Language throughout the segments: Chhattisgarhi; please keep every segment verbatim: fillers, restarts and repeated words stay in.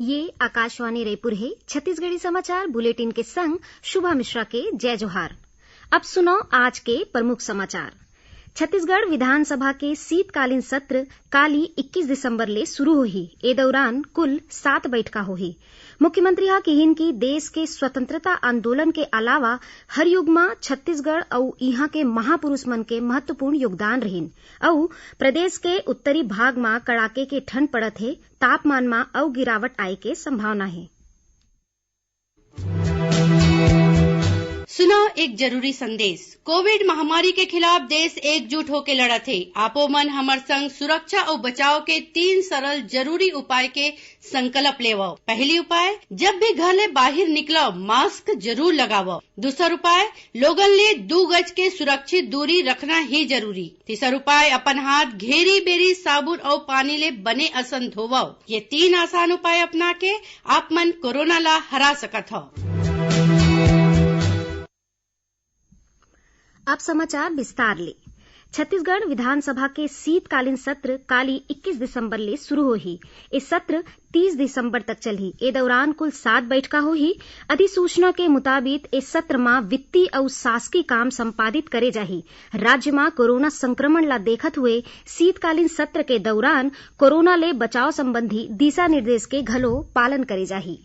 ये आकाशवाणी रायपुर हे। छत्तीसगढ़ी समाचार बुलेटिन के संग शुभा मिश्रा के जय जोहार। अब सुनो आज के प्रमुख समाचार। छत्तीसगढ़ विधानसभा के शीतकालीन सत्र काली इक्कीस दिसंबर ले शुरू होही। ए दौरान कुल सात बैठका होही। मुख्यमंत्री ह किहिन कि देश के स्वतंत्रता आंदोलन के अलावा हर युग म छत्तीसगढ़ अउ इहां के महापुरुष मन के महत्वपूर्ण योगदान रहिन अउ प्रदेश के उत्तरी भाग म कड़ाके के ठंड पड़त हे, तापमान म अउ गिरावट आए के संभावना हे। सुनो एक जरूरी संदेश। कोविड महामारी के खिलाफ देश एकजुट होके लड़त हे। आपो मन हमर संग सुरक्षा अउ बचाव के तीन सरल जरूरी उपाय के संकल्प लेवव। पहली उपाय, जब भी घर ले बाहिर निकलव, मास्क जरूर लगावव। दूसर उपाय, लोगन ले दू गज के सुरक्षित दूरी रखना ही जरूरी। तीसर उपाय, अपन हाथ घेरी बेरी साबुन अउ पानी ले बने असन धोवव। ये तीन आसान उपाय अपना के आप मन कोरोना ला हरा सकत हव। अब समाचार विस्तार ले। छत्तीसगढ़ विधानसभा के शीतकालीन सत्र काली इक्कीस दिसंबर ले शुरू होही। ए सत्र तीस दिसंबर तक चलही। ए दौरान कुल सात बैठका होही। अधिसूचना के मुताबिक ए सत्र म वित्तीय अउ शासकीय काम संपादित करे जाही। राज्य म कोरोना संक्रमण ला देखत हुए शीतकालीन सत्र के दौरान कोरोना ले बचाव संबंधी दिशा निर्देश के घलो पालन करे जाही।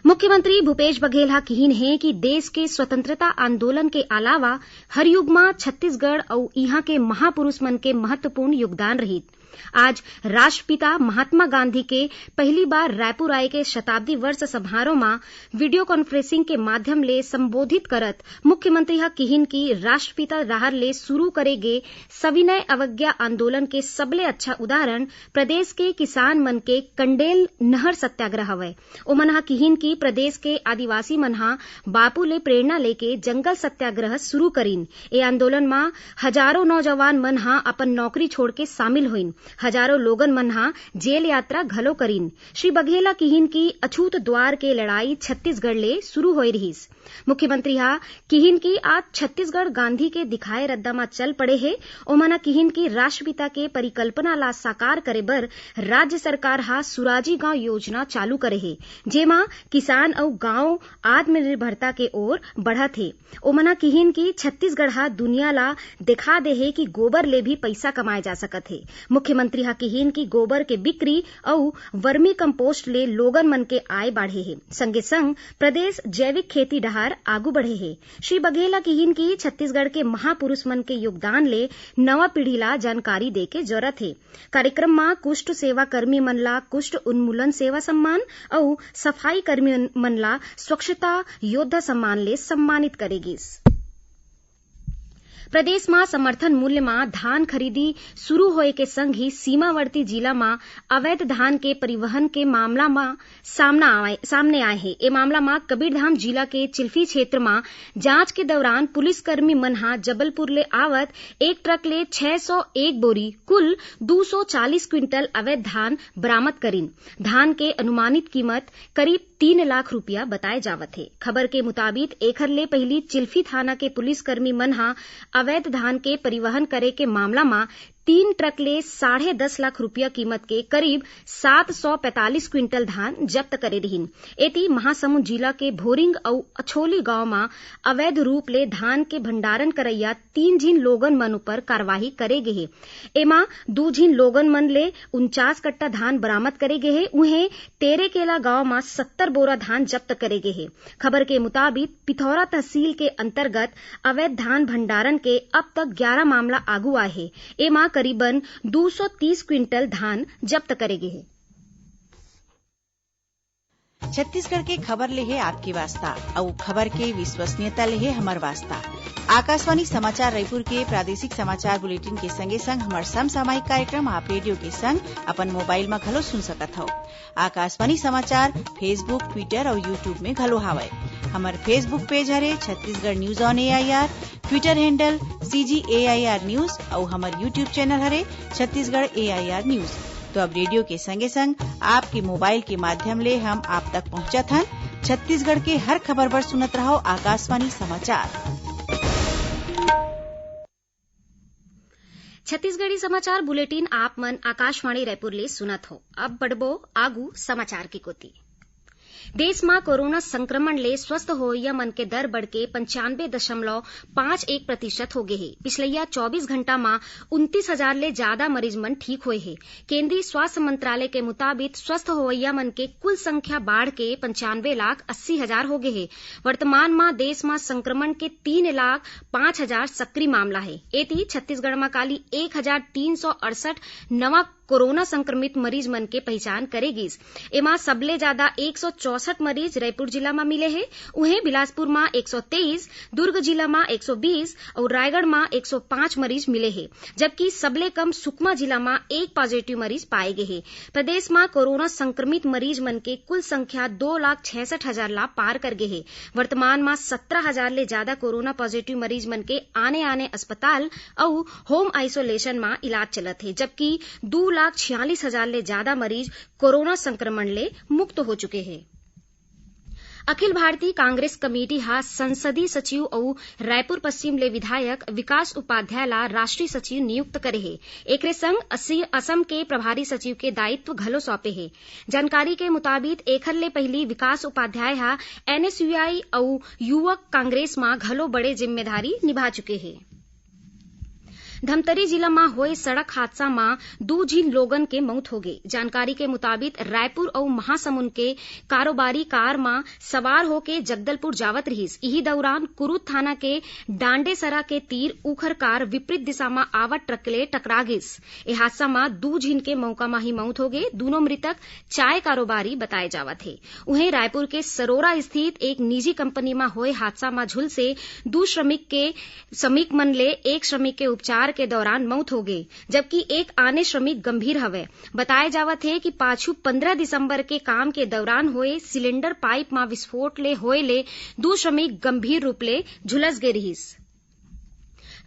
मुख्यमंत्री भूपेश बघेल ह किहिन हे कि देश के स्वतंत्रता आंदोलन के अलावा हर युग म छत्तीसगढ़ अउ इहां के महापुरुष मन के महत्वपूर्ण योगदान रहिस। आज राष्ट्रपिता महात्मा गांधी के पहली बार रायपुर आए के शताब्दी वर्ष समारोह म वीडियो कॉन्फ्रेंसिंग के माध्यम ले संबोधित करत मुख्यमंत्री ह किहिन कि राष्ट्रपिता डहार ले शुरू करे गे सविनय अवज्ञा आंदोलन के सबले अच्छा उदाहरण प्रदेश के किसान मन के कंडेल नहर सत्याग्रह हवय। ओमन ह किहिन कि प्रदेश के आदिवासी मन ह बापू ले प्रेरणा लेके जंगल सत्याग्रह शुरू करिन। ए आंदोलन म हजारों नौजवान मन ह अपन नौकरी छोड़ के शामिल होइन। हजारों लोगन मन ह जेल यात्रा घलो करिन। श्री बघेल ह किहिन कि अछूत द्वार के लड़ाई छत्तीसगढ़ ले शुरू होए रिहिस। मुख्यमंत्री ह किहिन कि आज छत्तीसगढ़ गांधी के दिखाए रद्दा म चल पड़े हे। ओमन ह किहिन कि राष्ट्रपिता के परिकल्पना ला साकार करे बर राज्य सरकार ह सुराजी गांव योजना चालू करे हे, जेमा किसान अउ गांव आत्मनिर्भरता के ओर बढ़त हे। ओमन ह किहिन कि छत्तीसगढ़ ह दुनिया ला देखा दे हे कि गोबर ले भी पइसा कमाए जा सकत हे। मुख्यमंत्री ह किहिन कि गोबर के बिक्री अउ वर्मी कंपोस्ट ले लोगन मन के आय बाढ़े हे। संगे संग प्रदेश जैविक खेती डहार आगू बढ़े हे। श्री बघेल ह किहिन कि छत्तीसगढ़ के महापुरुष मन के योगदान ले नवा पीढ़ी ला जानकारी दे के जरूरत हे। कार्यक्रम म कुष्ठ सेवा कर्मी मन ला कुष्ठ उन्मूलन सेवा सम्मान अउ सफाई कर्मी मन ला स्वच्छता योद्धा सम्मान ले सम्मानित करे गिस। प्रदेश म समर्थन मूल्य म धान खरीदी शुरू होए के संग ही सीमावर्ती जिला म अवैध धान के परिवहन के मामला म सामना आए, सामने आए हे। ए मामला म कबीरधाम जिला के चिल्फी क्षेत्र म जांच के दौरान पुलिसकर्मी मन ह जबलपुर ले आवत एक ट्रक ले छह सौ एक बोरी, कुल दू सौ चालीस क्विंटल अवैध धान बरामद करिन। धान के अनुमानित कीमत करीब तीन लाख रुपया बताए जावत हे। खबर के मुताबिक, एखर ले पहिली चिल्फी थाना के पुलिसकर्मी मन ह अवैध धान के परिवहन करे के मामला म तीन ट्रक ले साढ़े दस लाख रुपया कीमत के करीब सात सौ पैंतालीस क्विंटल धान जब्त करे रिहिन। एती महासमुंद जिला के भोरिंग अउ अछोली गांव म अवैध रूप ले धान के भंडारण करइया तीन झिन लोगन मन ऊपर कार्रवाई करे गे हे। एमा दू झिन लोगन मन ले उनचास कट्टा धान बरामद करे गे हे। उहें, तेरेकेला गांव म सत्तर बोरा धान जब्त करे गे हे। खबर के मुताबिक, पिथौरा तहसील के अंतर्गत अवैध धान भंडारण के अब तक ग्यारह मामला आगू आए हे। एमा करीबन दू सौ तीस क्विंटल धान जब्त करे गे हे। छत्तीसगढ़ के खबर ले हे आपके वास्ता, अउ खबर के विश्वसनीयता ले हे हमर वास्ता। आकाशवाणी समाचार रायपुर के प्रादेशिक समाचार बुलेटिन के संगे संग हमर समसामयिक कार्यक्रम आप रेडियो के संग अपन मोबाइल म घलो सुन सकत हव। आकाशवाणी समाचार Facebook, Twitter अउ YouTube में घलो हावय। हमर Facebook पेज हरे Chhattisgarh News on A I R, Twitter handle C G A I R News अउ हमर YouTube चैनल हरे Chhattisgarh A I R News। तो अब रेडियो के संगे संग आपके मोबाइल के माध्यम ले हम आप तक पहुंचत हन। छत्तीसगढ़ के हर खबर बर सुनत रहव आकाशवाणी समाचार। छत्तीसगढ़ी समाचार बुलेटिन आप मन आकाशवाणी रायपुर ले सुनत हो। अब बढ़बो आगू समाचार के कोति। देश म कोरोना संक्रमण ले स्वस्थ होवइया मन के दर बढ़के पंचानबे दशमलव पाँच एक प्रतिशत हो गे हे। पिछलइया चौबीस घंटा म उनतीस हजार ले जादा मरीज मन ठीक होए हे। केंद्रीय स्वास्थ्य मंत्रालय के मुताबिक स्वस्थ होवइया मन के कुल संख्या बाढ़ के पंचानबे लाख अस्सी हजार हो गे हे। वर्तमान म देश म संक्रमण के तीन लाख पाँच हजार सक्रिय मामला हे। एती छत्तीसगढ़ म काली एक हजार तीन सौ अड़सठ नवा कोरोना संक्रमित मरीज मन के पहिचान करे गिस। एमा सबले जादा एक सौ चौसठ मरीज रायपुर जिला म मिले हे, उहें बिलासपुर म एक सौ तेईस, दुर्ग जिला म एक सौ बीस अउ रायगढ़ म एक सौ पाँच मरीज मिले हे, जबकि सबले कम सुकमा जिला म एक पॉजिटिव मरीज पाए गे हे। प्रदेश म कोरोना संक्रमित मरीज मन के कुल संख्या दो लाख छियासठ हजार ला पार कर गे हे। वर्तमान म सत्रह हजार ले जादा कोरोना पॉजिटिव मरीज मन के आने-आने अस्पताल अउ होम आइसोलेशन म इलाज चलत हे, जबकि दू लाख छियालीस हजार ले जादा मरीज कोरोना संक्रमण ले मुक्त हो चुके हे। अखिल भारतीय कांग्रेस कमेटी ह संसदीय सचिव अउ रायपुर पश्चिम ले विधायक विकास उपाध्याय ला राष्ट्रीय सचिव नियुक्त करे हे। एकरे संग असि-, असम के प्रभारी सचिव के दायित्व घलो सौंपे हे। जानकारी के मुताबिक, एखर ले पहिली विकास उपाध्याय ह एनएसयूआई अउ युवक कांग्रेस म घलो बड़े जिम्मेदारी निभा चुके हे। धमतरी जिला म होए सड़क हादसा म दू झिन लोगन के मउत होगे। जानकारी के मुताबिक, रायपुर अउ महासमुंद के कारोबारी कार म सवार होके जगदलपुर जावत रिहिस। इही दौरान कुरूद थाना के डांडेसरा के तीर उखर कार विपरीत दिशा म आवत ट्रक ले टकरा गिस। ए हादसा म दू झिन के मउका म ही मउत होगे। दूनों मृतक चाय कारोबारी बताए जावत हे। उहें, रायपुर के सरोरा स्थित एक निजी कंपनी म होए हादसा म झुलसे दू श्रमिक के श्रमिक मन ले एक श्रमिक के उपचार के दौरान मउत होगे, जबकि एक आने श्रमिक गंभीर हवय। बताए जावत हे कि पाछू पंद्रह दिसंबर के काम के दौरान होए सिलेंडर पाइप म विस्फोट ले होए ले दू श्रमिक गंभीर रूप ले झुलस गे रिहिस।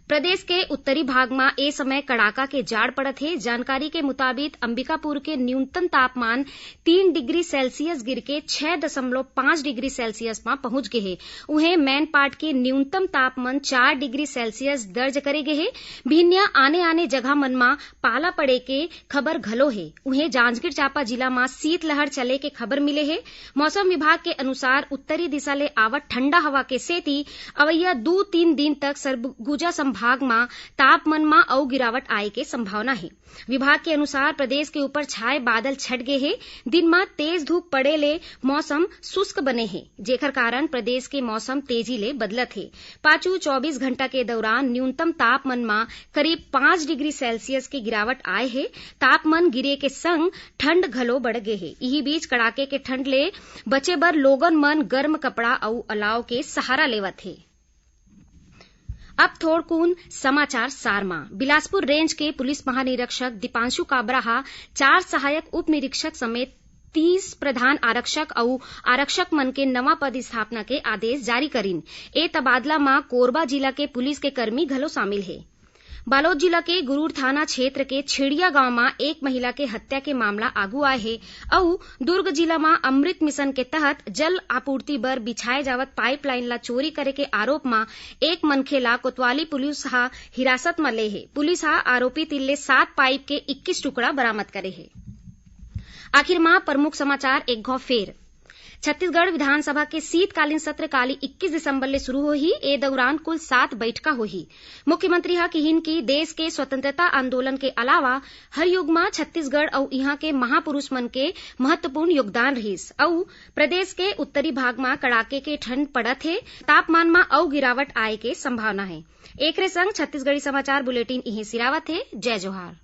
प्रदेश के उत्तरी भाग म ए समय कड़ाका के जाड़ पड़त हे। जानकारी के मुताबिक, अंबिकापुर के न्यूनतम तापमान तीन डिग्री सेल्सियस गिरके छह दशमलव पाँच डिग्री सेल्सियस म पहुंच गे हे। उहें, मैनपाट के न्यूनतम तापमान चार डिग्री सेल्सियस दर्ज करे गे हे। भिनिया आने-आने जगह मन म पाला पड़े के खबर घलो हे। उहें, जांजगीर चांपा जिला म शीतलहर चले के खबर मिले हे। मौसम विभाग के अनुसार, उत्तरी दिशा ले आवत ठंडा हवा के सेती अवइया दू तीन दिन तक सरगुजा संभाग म तापमान म अउ गिरावट आए के संभावना हे। विभाग के अनुसार, प्रदेश के ऊपर छाए बादल छट गे हे। दिन म तेज धूप पड़े ले मौसम शुष्क बने हे, जेखर कारण प्रदेश के मौसम तेजी ले बदलत हे। पाछू चौबीस घंटा के दौरान न्यूनतम तापमान म करीब पाँच डिग्री सेल्सियस के गिरावट आए हे। तापमान गिरे के संग ठंड घलो बढ़ गे हे। इही बीच, कड़ाके के ठंड ले बचे बर लोगन मन गर्म कपड़ा अउ अलाव के सहारा लेवत हे। अब थोड़कुन समाचार सार म। बिलासपुर रेंज के पुलिस महानिरीक्षक दीपांशु काबरा ह चार सहायक उप निरीक्षक समेत तीस प्रधान आरक्षक अउ आरक्षक मन के नवा पद स्थापना के आदेश जारी करिन। ए तबादला म कोरबा जिला के पुलिस के कर्मी घलो शामिल हे। बालोद जिला के गुरूर थाना क्षेत्र के छिड़िया गांव म एक महिला के हत्या के मामला आगू आए हे अउ दुर्ग जिला म अमृत मिशन के तहत जल आपूर्ति बर बिछाए जावत पाइपलाइन ला चोरी करे के आरोप म एक मनखे ला कोतवाली पुलिस ह हिरासत म ले हे। पुलिस ह आरोपी तीर ले सात पाइप के इक्कीस टुकड़ा बरामद करे हे। आखिर म प्रमुख समाचार एक घौं फेर। छत्तीसगढ़ विधानसभा के शीतकालीन सत्र काली इक्कीस दिसंबर ले शुरू होही। ए दौरान कुल सात बैठका होही। मुख्यमंत्री ह किहिन कि देश के स्वतंत्रता आंदोलन के अलावा हर युग म छत्तीसगढ़ अउ इहां के महापुरुष मन के महत्वपूर्ण योगदान रहिस अउ प्रदेश के उत्तरी भाग म कड़ाके के ठंड पड़त हे, तापमान म अउ गिरावट आए के संभावना हे। एकरे संग छत्तीसगढ़ी समाचार बुलेटिन इहें सिरावत हे। जय जोहार।